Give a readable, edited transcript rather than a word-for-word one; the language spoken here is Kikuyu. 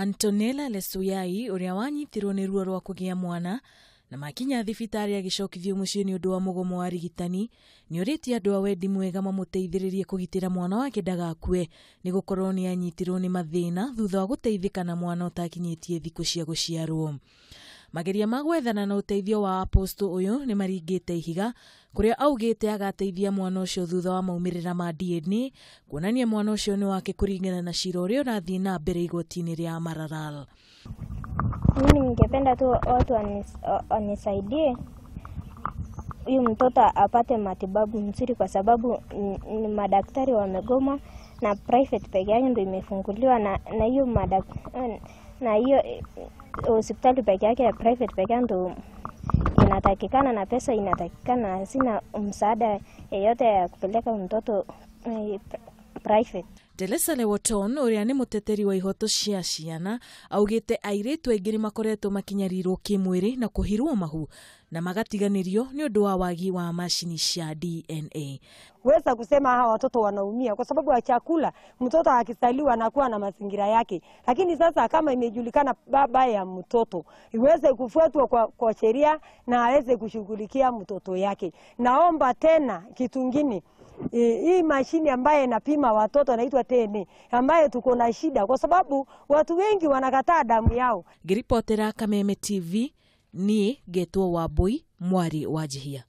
Antonella Lesuyai ũrĩa wanyitirwo nĩ ruo rwa kũgĩa mwana na makinya thibitarĩ agĩcokithio mũciĩ nĩ ũndũ wa mũgomo wa arigitani, nĩ orĩtie andũ a wendi mwega mamũteithĩrĩrie kũgitĩra mwana wake ndagakue nĩ gũkorwo nĩ anyitirwo nĩ mathĩna thutha wa gũteithĩka na mwana ũtakinyĩtie thikũ cia gũciarwo. Mageria ma gwethana na ũteithio wa apostle ũyũ nĩ maringĩte ihiga kũrĩa augĩte agateithia mwana ũcio thutha wa maumĩrĩra ma DNA kuonania mwana ũcio nĩ wake kũringana na cira ũrĩa ũrathiĩ na mbere igoti-inĩ rĩa Maralal. Mimi ningependa tu watu wanisaidie huyu mtoto apate matibabu mzuri, kwa sababu ni madaktari wamegoma na private peke yake ndio imefunguliwa, na hiyo na hiyo hospitali peke yake ya private peke yake ndio inatakikana na pesa inatakikana, na sina msaada yeyote ya kupeleka mtoto private. Teresa Lewoton ũrĩa nĩ mũteteri wa ihoto cia ciana augĩte airĩtu aingĩ nĩ makoretwo makinyarirwo kĩmwĩrĩ na kũhirwo mahu na magatiganĩrio nĩ ũndũ wa wagi wa macini cia DNA. Weza kusema hawa watoto wanaumia kwa sababu ya chakula. Mtoto akizaliwa anakuwa na mazingira yake, lakini sasa kama imejulikana baba ya mtoto iweze kufuatwa kwa sheria na aweze kushughulikia mtoto yake. Naomba tena kitu kingine, hii mashini ambaye inapima watoto inaitwa DNA, ambaye tuko na shida kwa sababu watu wengi wanakataa damu yao. Ngĩribotera Kameme TV, niĩ ngetwo Wambui, mwarĩ wa Njihia.